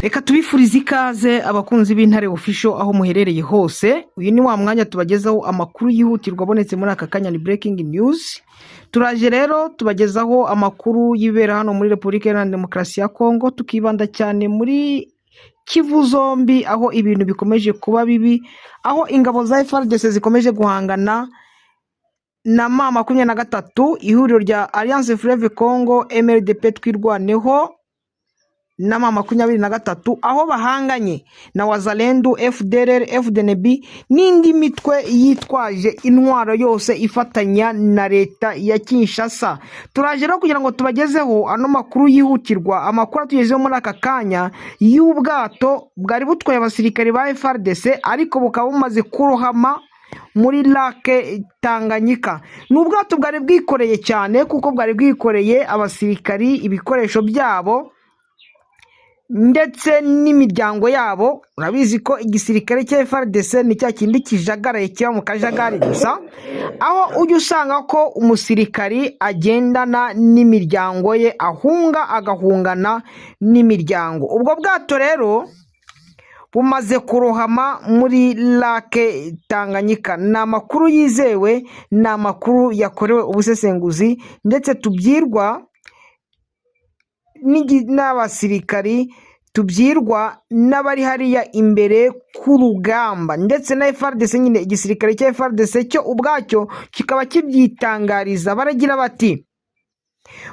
Reka tubifurize ikaze, abakunzi b'Intare Official, aho muherereye hose. Uyu ni wa mwanya tubagezaho amakuru yihutirwa abonetse muri aka kanya, ni breaking news. Turaje rero tubagezaho amakuru y'ibibera hano muri Repubulika Iharanira Demokarasi ya Kongo, tukibanda cyane muri Kivu zombi, aho ibintu bikomeje kuba bibi, aho ingabo za FARDC zikomeje guhangana na M23, ihuriro rya Alliance Fleuve Congo, MRDP, Twirwaneho na M23, aho bahanganye na Wazalendo, FDLR, FDNB n'indi mitwe yitwaje intwaro yose ifatanya na leta ya Kinshasa. Turaje rero kugira ngo tubagezeho ano makuru yihutirwa, amakuru atugezeho muri aka kanya y'ubwato bwari butwaye abasirikare ba FARDC, ariko bukaba bumaze kurohama muri Lac Tanganyika. Ni ubwato bwari bwikoreye cyane, kuko bwari bwikoreye abasirikari, ibikoresho byabo ndetse n'imiryango yabo. Urabizi ko igisirikare cya FARDC ni cya kindi kijagaraye, kiba mu kajagari gusa, aho ujya usanga ko umusirikari agendana n'imiryango ye, ahunga agahungana n'imiryango. Ubwo bwato rero bumaze kurohama muri Lac Tanganyika. Ni amakuru yizewe, ni amakuru yakorewe ubusesenguzi, ndetse tubyirwa n'abasirikari, tubyirwa n'abari hariya imbere ku rugamba, ndetse na FARDC nyine, igisirikare cya FARDC cyo ubwacyo kikaba kibyitangariza. Baragira bati: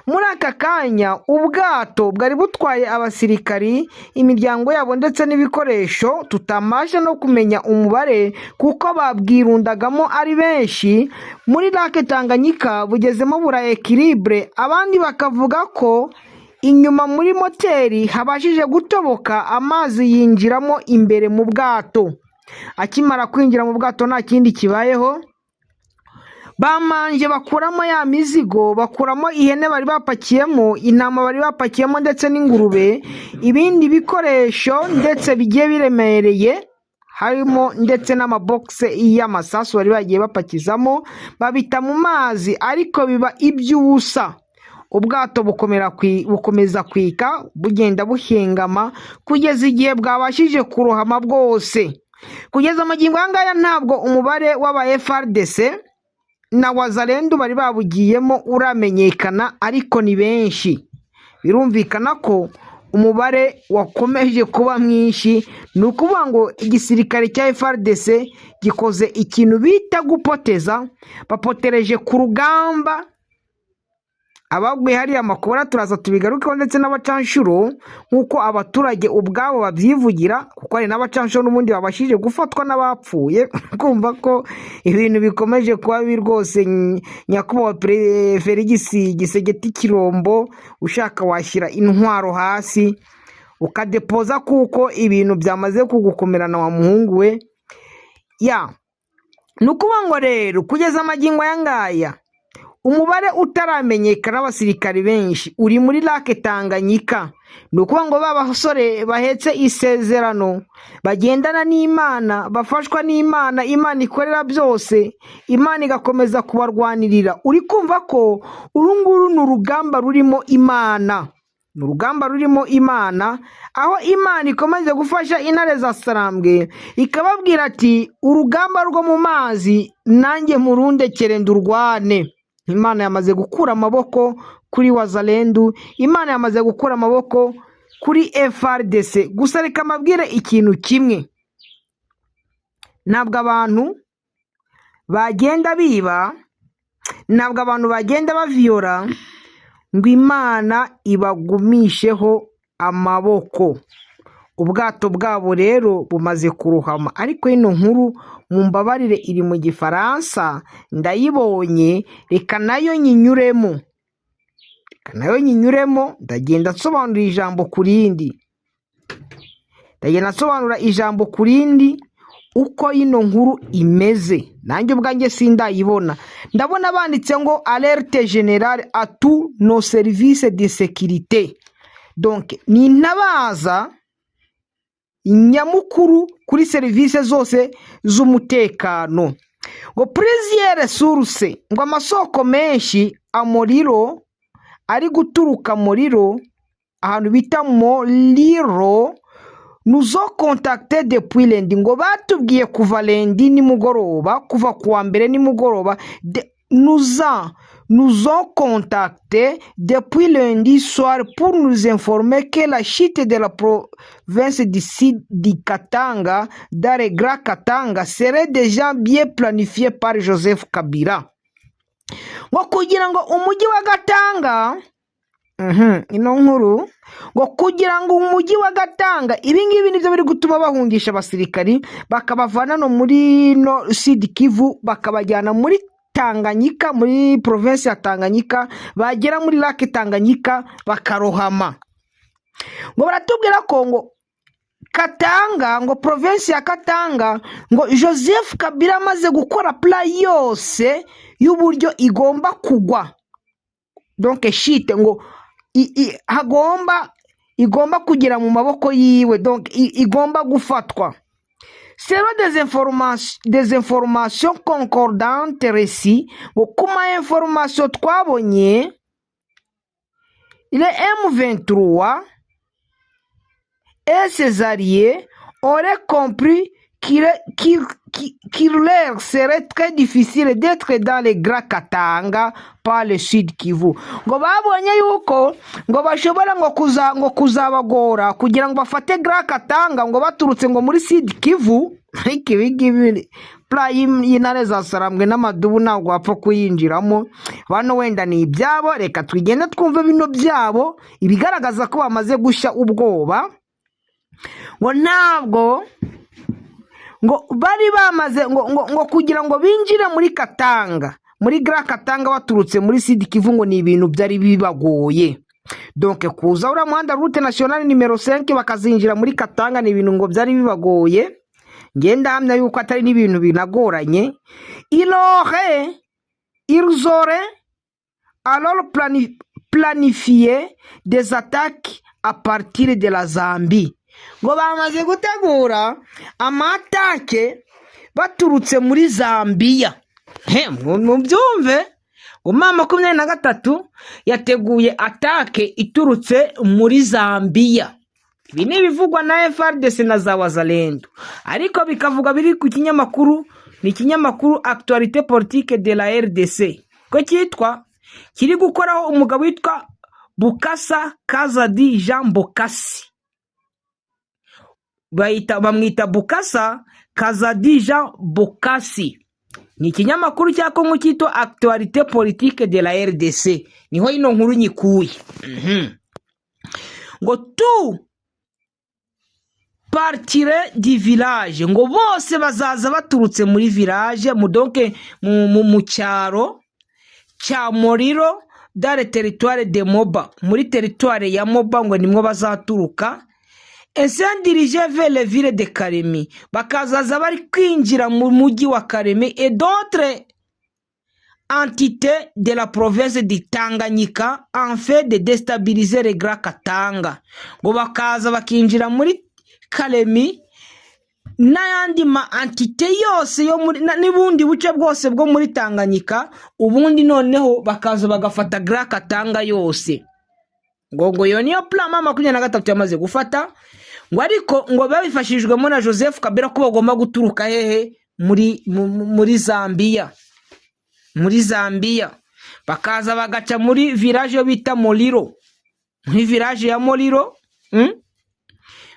"Muri aka kanya ubwato bwari butwaye abasirikari, imiryango yabo ndetse n'ibikoresho, tutabasha no kumenya umubare kuko babwirundagamo ari benshi, muri Lac Tanganyika bugezemo bura équilibre." Abandi bakavuga ko inyuma muri moteri habashije gutoboka, amazi yinjiramo imbere mu bwato. Akimara kwinjira mu bwato, nta kindi kibayeho, bamanje bakuramo ya mizigo, bakuramo ihene bari bapakiyemo, intama bari bapakiyemo, ndetse n'ingurube, ibindi bikoresho ndetse bigiye biremereye, harimo ndetse n'amabogise y'amasasu bari bagiye bapakizamo, babita mu mazi, ariko biba iby'ubusa. Ubwato bukomeza kwika, bugenda buhengama kugeza igihe bwabashije kurohama bwose. Kugeza amagingo aya ngaya, ntabwo umubare w'aba FARDC na Wazalendo bari babugiyemo uramenyekana, ariko ni benshi. Birumvikana ko umubare wakomeje kuba mwinshi. Ni ukuvuga ngo igisirikare cya FARDC gikoze ikintu bita gupoteza, bapotereje ku rugamba abaguye hariya amakuru, turaza tubigarukeho, ndetse n'abacanshuro nk'uko abaturage ubwabo babyivugira, kuko hari n'abacanshuro n'ubundi babashije gufatwa n'abapfuye. Kumva ko ibintu bikomeje kuba bibi rwose. Nyakubahwa Felix Tshisekedi Tshilombo, ushaka washyira intwaro hasi ukadepoza, kuko ibintu byamaze kugukomerana, wa muhungu we. Ya, ni ukuvuga ngo rero kugeza amagingo aya ngaya, umubare utaramenyekana w'abasirikari benshi uri muri Lac Tanganyika. Ni ukuvuga ngo ba basore bahetse isezerano, bagendana n'Imana, bafashwa n'Imana, Imana ikorera byose, Imana igakomeza kubarwanirira. Uri kumva ko uru nguru ni urugamba rurimo Imana, ni urugamba rurimo Imana, aho Imana ikomeje gufasha intare za Sarambwe, ikababwira ati: "Urugamba rwo mu mazi nanjye murundekere ndurwane." Imana yamaze gukura amaboko kuri Wazalendo, Imana yamaze gukura amaboko kuri FARDC. Gusa reka mbabwire ikintu kimwe: ntabwo abantu bagenda biba, ntabwo abantu bagenda baviyora ngo Imana ibagumisheho amaboko. Ubwato bwabo rero bumaze kurohama. Ariko ino nkuru, mumbabarire, iri mu Gifaransa, ndayibonye, reka nayo nyinyuremo, reka nayo nyinyuremo. Ndagenda nsobanura ijambo ku rindi, ndagenda nsobanura ijambo ku rindi uko ino nkuru imeze. Nanjye ubwanjye sindayibona. Ndabona banditse ngo: "Alerte générale à tous nos services de sécurité." Donc ni intabaza nyamukuru kuri serivisi zose z'umutekano. Ngo plusieurs sources, ngo amasoko menshi, amuriro ari guturuka muriro ahantu bita Moliro. Nous ont contacté depuis lundi, ngo batubwiye kuva lundi nimugoroba, kuva kuwa mbere nimugoroba, nous ont contacté depuis lundi soir pour nous informer que la chute de la province du Sud du Katanga, dans le Grand Katanga, serait déjà bien planifiée par Joseph Kabila. Ngo kugira ngo umujyi wa Katanga, ino nkuru ngo kugira ngo umujyi wa Katanga, ibi ngibi nibyo biri gutuma bahungisha abasirikari, bakabavana no muri no Sud Kivu, bakabajyana muri Tanganyika, muri provinsi ya Tanganyika. Bagera muri Lac Tanganyika bakarohama. Ngo baratubwira ko ngo Katanga, ngo provinsi ya Katanga, ngo Joseph Kabila amaze gukora plan yose y'uburyo igomba kugwa, donc chute, ngo hagomba igomba kugera mu maboko yiwe, donc igomba gufatwa. Selon des informations concordantes reçues, ngo ku ma information twabonye, le M23 et ses alliés auraient compris qu'il leur serait très difficile d'entrer dans le Grand Katanga par le Sud Kivu. Ngo babonye yuko ngo bashobora ngo kuza ngo kuzabagora kugira ngo bafate Grand Katanga ngo baturutse ngo muri Sud Kivu. Ariko ibi ngibi, plan y'intare za Sarambwe n'amadubu, ntabwo wapfa kuyinjiramo. Bano wenda ni ibyabo, reka tugende twumve bino byabo, ibigaragaza ko bamaze gushya ubwoba. Ngo ntabwo ngo bari bamaze ngo kugira ngo binjire muri Katanga, muri Grand Katanga, baturutse muri Sud Kivu, ngo ni ibintu byari bibagoye. Donc kuza uriya muhanda, route nationale numéro 5, bakazinjira muri Katanga, ni ibintu ngo byari bibagoye. Ngenda hamya yuko atari n'ibintu binagoranye. Ils auraient alors planifié des attaques à partir de la Zambie. Ngo bamaze gutegura ama attaques baturutse muri Zambiya. He, mubyumve, ngo M23 yateguye attaque iturutse muri Zambiya. Ibi ni ibivugwa na FARDC na za Wazalendo, ariko bikavuga biri ku kinyamakuru, ni ikinyamakuru Actualité Politique de la RDC ko cyitwa, kiri gukoraho umugabo witwa Bukasa Kazadi Jean Bokasi. Bayita, bamwita Bukasa Kazadi Jean Bokasi. Ni ikinyamakuru cya Kongo cyitwa Actualité Politique de la RDC, niho ino nkuru nyikuye. Ngo tout partirait du village, ngo bose bazaza baturutse muri village, mu donc mu cyaro cya Moriro, dans le territoire de Moba, muri territoire ya Moba, ngo nimwo bazaturuka, et se diriger vers les villes de Kalemi, bakazaza bari kwinjira mu mujyi wa Kalemi, et d'autres entités de la province de Tanganyika, afin de déstabiliser le Grand Katanga. Ngo bakaza bakinjira muri Kalemi n'ayandi ma entités yose yo muri n'ubundi buce bwose bwo muri Tanganyika, ubundi noneho bakaza bagafata Grand Katanga yose. Ngo iyo niyo plan M23 yamaze gufata, ngo ariko ngo babifashijwemo na Joseph Kabila, ko bagomba guturuka hehe? Muri Zambia, muri Zambia, bakaza bagaca muri village yo bita Moliro, muri village ya Moliro,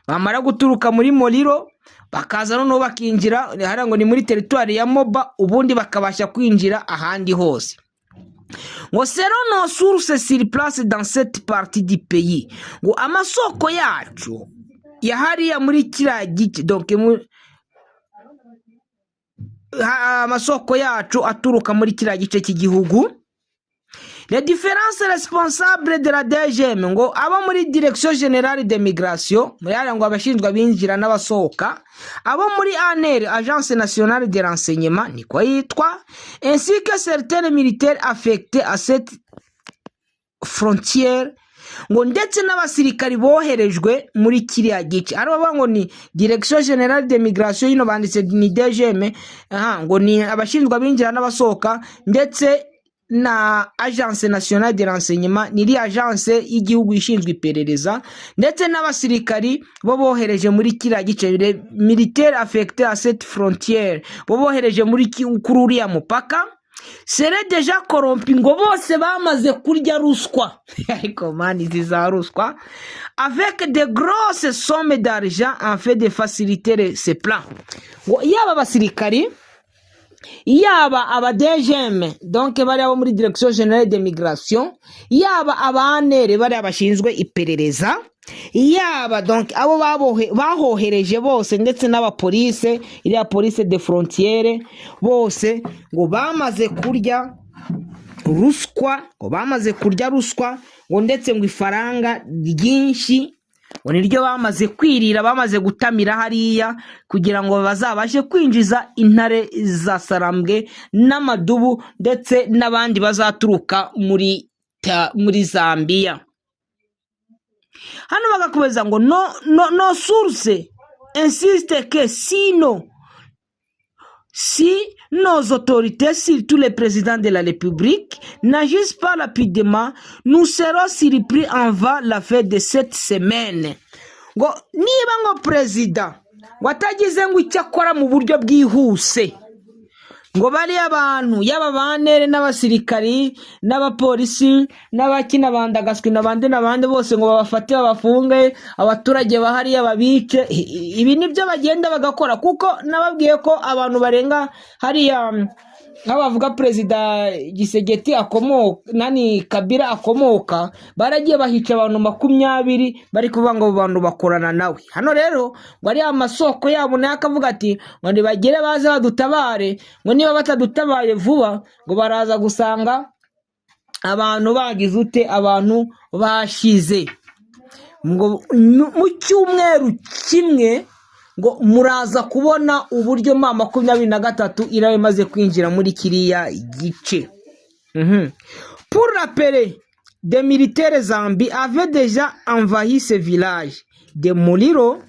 Bamara guturuka muri Moliro, bakaza noneho bakinjira hariya, ngo ni muri territoire ya Moba, ubundi bakabasha kwinjira ahandi hose. Ngo selon nos sources sur place dans cette partie du pays, ngo amasoko yacu ya hariya muri kiriya gice, donc amasoko yacu aturuka muri kiriya gice cy'igihugu, les différences responsables de la DGM, ngo abo muri Direction Générale de Migration, muri hariya, ngo abashinzwe abinjira n'abasohoka, abo muri ANR, Agence Nationale de Renseignement niko yitwa, ainsi que certains militaires affectés à cette frontière, ngo ndetse n'abasirikari boherejwe muri kiriya gice. Ari bavuga ngo ni Direction Générale de Migration, yino banditse ni DGM, aha ngo ni abashinzwe abinjira n'abasohoka, ndetse Na Agence Nationale de Renseignement, ni iriya agence y'igihugu ishinzwe iperereza, ndetse n'abasirikari bo bohereje muri kiriya gice, militaire affecté à cette frontière, bo bohereje muri kuri uriya mupaka, seraient déjà corrompus, ngo bose bamaze kurya ruswa. Ariko mani, izi za ruswa, avec de grosses sommes d'argent afin de faciliter ces plans. Ngo yaba abasirikari, yaba aba DGM, donc bariya bo muri Direction Générale de Migration, yaba aba ANR, bariya bashinzwe iperereza, yaba donc abo bahohereje bose, ndetse n'abapolise, iriya police de frontière, bose ngo bamaze kurya ruswa, ngo bamaze kurya ruswa, ngo ndetse ngo ifaranga ryinshi ngo niryo bamaze kwirira, bamaze gutamira hariya kugira ngo bazabashe kwinjiza intare za Sarambwe n'amadubu ndetse n'abandi bazaturuka muri Zambiya. Hano bagakomeza ngo nos sources insistent que si nos autorités, surtout le président de la République, n'agissent pas rapidement, nous serons surpris avant la fin de cette semaine. Ngo niba ngo perezida ngo atagize ngo icyo akora mu buryo bwihuse, ngo bariya abantu, yaba ba ANR n'abasirikari n'abapolisi n'abakina bandagaswi n'abandi n'abandi bose, ngo babafate, babafunge, abaturage bahariya babice. Ibi nibyo bagenda bagakora, kuko nababwiye ko abantu barenga hariya, nk'aho bavuga perezida Tshisekedi akomoka, nani, Kabila akomoka, baragiye bahica abantu 20, bari kuvuga ngo abo bantu bakorana nawe. Hano rero ngo ariya amasoko yabo nayo akavuga ati ngo nibagere baze badutabare, ngo niba batadutabaye vuba, ngo baraza gusanga abantu bagize ute, abantu bashize. Ngo mu cyumweru kimwe ngo muraza kubona uburyo M23 iraba imaze kwinjira muri kiriya gice. Pour rappeler, des militaires zambiens avaient déjà envahi ce village de Moliro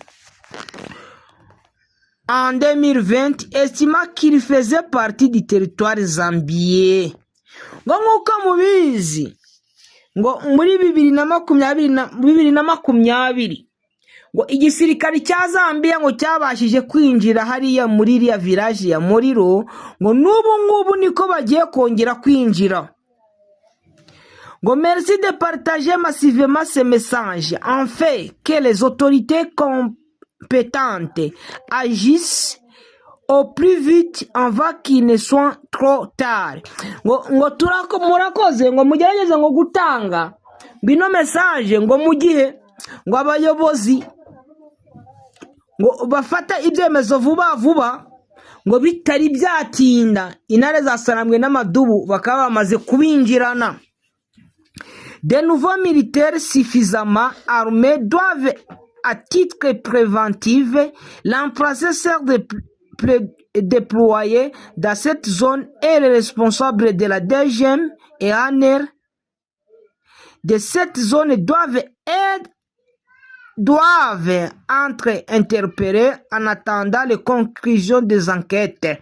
en 2020, estimant qu'il faisait partie du territoire zambien. Ngo nk'uko mubizi, ngo muri 2020 na 2020, ngo igisirikare cya Zambia ngo cyabashije kwinjira hariya muri iriya village ya Moliro, ngo n'ubu ngubu niko bagiye kongera kwinjira. Ngo merci de partager massivement ce message afin que les autorités compétentes agissent au plus vite avant qu'il ne soit trop tard. Ngo turako murakoze, ngo mugerageze ngo gutanga ngo ino message, ngo mu gihe ngo abayobozi ngo bafata ibyemezo vuba vuba, ngo bitari byatinda intare za Sarambwe n'amadubu bakaba bamaze kubinjirana. De nouveaux militaires suffisamment armés doivent, à titre préventif, remplacer ceux déployés dans cette zone et les responsables de la DGM et ANR de cette zone doivent être interpellés en attendant les conclusions des enquêtes.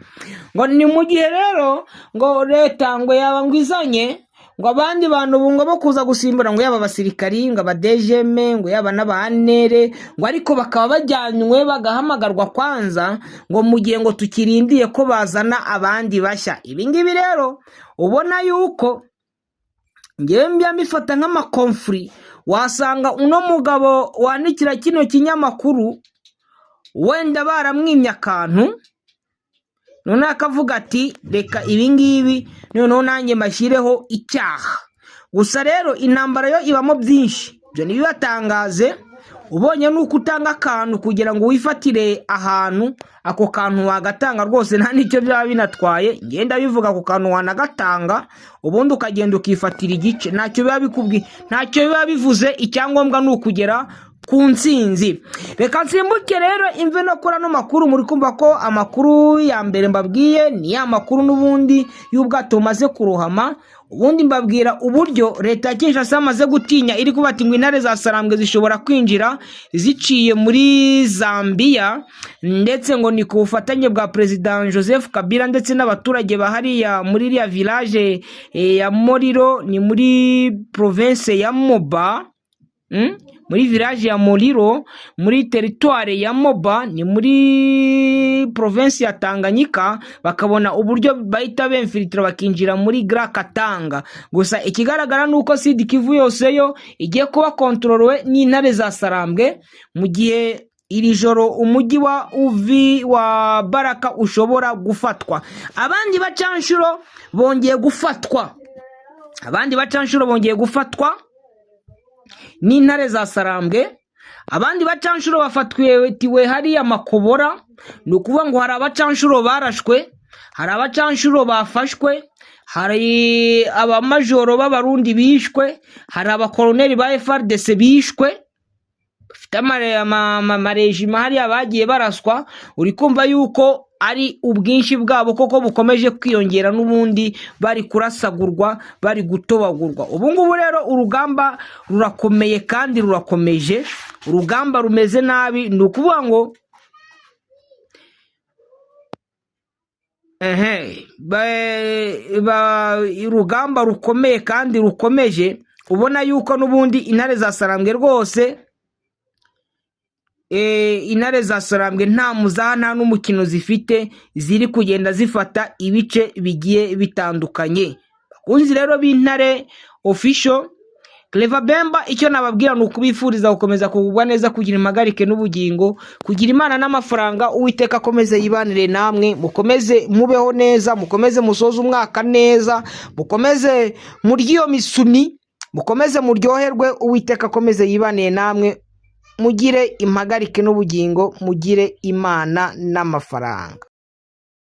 Ngo ni mu gihe rero ngo leta ngo yaba ngo izanye ngo abandi bantu ngo bo kuza gusimbura, ngo yaba abasirikari, ngo aba DGM, ngo yaba n'aba ANR, ngo ariko bakaba bajyanywe bagahamagarwa kwanza, ngo mu gihe ngo tukirindiye ko bazana abandi bashya. Ibi ngibi rero ubona yuko ngewe mbya mbifata nk'ama conflits. Wasanga uno mugabo wandikira kino kinyamakuru wenda baramwimye akantu, noneho akavuga ati reka ibi ngibi noneho nanjye mbashyireho icyaha. Gusa rero intambara yo ibamo byinshi, ibyo ntibibatangaze. Ubonye nuko utanga akantu kugira ngo wifatire ahantu, ako kantu wagatanga rwose, nta n'icyo byaba binatwaye. Ngenda bivuga, ako kantu wanagatanga, ubundi ukagenda ukifatira igice, ntacyo biba bikubwiye, ntacyo biba bivuze. Icyangombwa ni ukugera. ku ntsinzi. Reka nsimbuke rero imve no kuri ano makuru. Muri kumva ko amakuru ya mbere mbabwiye ni ya makuru n'ubundi y'ubwato bumaze kurohama. Ubundi mbabwira uburyo leta ya Kinshasa yamaze gutinya, iri kuba ati ngo intare za Sarambwe zishobora kwinjira ziciye muri Zambia, ndetse ngo ni ku bufatanye bwa Perezida Joseph Kabila ndetse n'abaturage bahariya muri iriya village ya Moriro, ni muri province ya Moba. Muri village ya Moliro, muri territoire ya Moba, ni muri province ya Tanganyika, bakabona uburyo bahita bemfilitira bakinjira muri Grand Katanga. Gusa ikigaragara ni uko Sud Kivu yose yo igiye kuba contrôlé n'intare za Sarambwe, mu gihe iri joro umujyi wa Uvi wa Baraka ushobora gufatwa. Abandi bacanshuro bongeye gufatwa, abandi bacanshuro bongeye gufatwa n'intare za Sarambwe. Abandi bacanshuro bafatwiwe hariya Makobora. Ni ukuvuga ngo hari abacanshuro barashwe, hari abacanshuro bafashwe, hari abamajoro b'Abarundi bishwe, hari abakoroneri ba FARDC bishwe bafite amarejima hariya bagiye baraswa. Uri kumva yuko ari ubwinshi bwabo koko bukomeje kwiyongera, n'ubundi bari kurasagurwa, bari gutobagurwa. Ubu ngubu rero urugamba rurakomeye kandi rurakomeje, urugamba rumeze nabi. Ni ukuvuga ngo ehe urugamba rukomeye kandi rukomeje, ubona yuko n'ubundi intare za Sarambwe rwose, intare za Sarambwe nta muzaha nta n'umukino zifite, ziri kugenda zifata ibice bigiye bitandukanye. Bakunzi rero b'Intare Official Clever Bemba, icyo nababwira ni ukubifuriza gukomeza kugubwa neza, kugira impagarike n'ubugingo, kugira Imana n'amafaranga. Uwiteka akomeze yibanire namwe, mukomeze mubeho neza, mukomeze musoze umwaka neza, mukomeze murye iyo misuni, mukomeze muryoherwe. Uwiteka akomeze yibanire namwe, mugire impagarike n'ubugingo, mugire Imana n'amafaranga.